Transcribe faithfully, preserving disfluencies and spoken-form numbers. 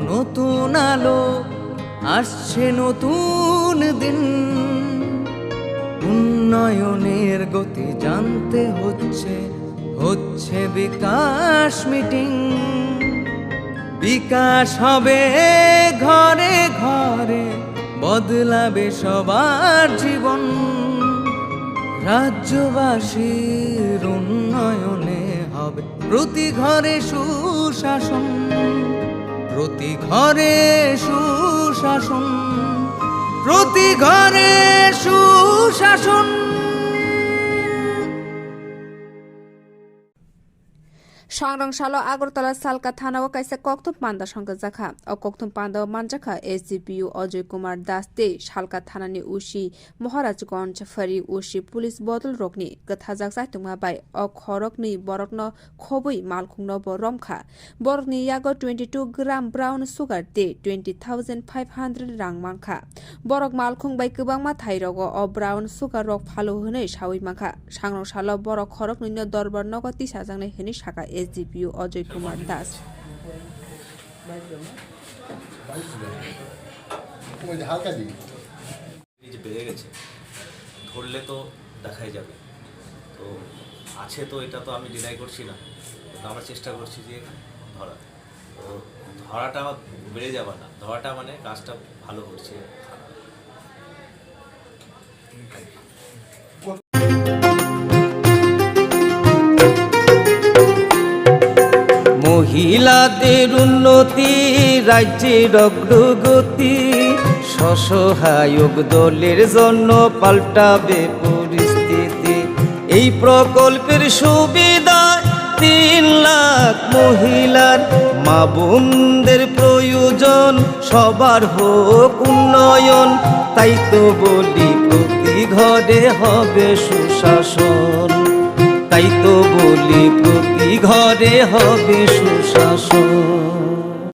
নতুন আলো, আসছে নতুন দিন। উন্নয়নের গতি জানতে হচ্ছে, হচ্ছে বিকাশ মিটিং। বিকাশ হবে ঘরে ঘরে, বদলাবে সবার জীবন। রাজ্যবাসীর উন্নয়নে হবে প্রতি ঘরে সুশাসন, প্রতি ঘরে সুশাসন, প্রতি ঘরে সুশাসন। Sangrong salo Agartala Salka thanao kaisa kokthum panda songkha jakha. O kokthum pandao manjakha S D P O Ajoy Kumar Das tei Salka thanani O C Maharajganj phari O C police bodol rokni kwthajak chaitungma bai o khoroknwi borokno khobwi malkhungno bo romkha. Borokni yago twenty two gram brown sugar tei twenty thousand five hundred rang mankha. Borok malkhung bai kwbangma thairogo o brown sugar rok phalo hwnwi sawi mankha. Sangrong salo borok khoroknwino dorbar nogo tisajaknai hwnwi sakha S D P O Ajoy Kumar Das. এই যে বেড়ে গেছে, ধরলে তো দেখাই যাবে। তো আছে, তো এটা তো আমি ডিনাই করছি না, তো আমরা চেষ্টা করছি যে ধরা। তো ধরাটা বেড়ে যাবে না, ধরাটা মানে কাজটা ভালো করছে। মহিলাদের উন্নতি, রাজ্যের অগ্রগতি, স্বসহায়ক দলের জন্য পাল্টাবে পরিস্থিতি। এই প্রকল্পের সুবিধায় তিন লাখ মহিলার, মা বোনদের প্রয়োজন, সবার হোক উন্নয়ন। তাই তো বলি প্রতি ঘরে হবে সুশাসন, তাই তো বলি প্রতি ঘরে হবে সুশাসন।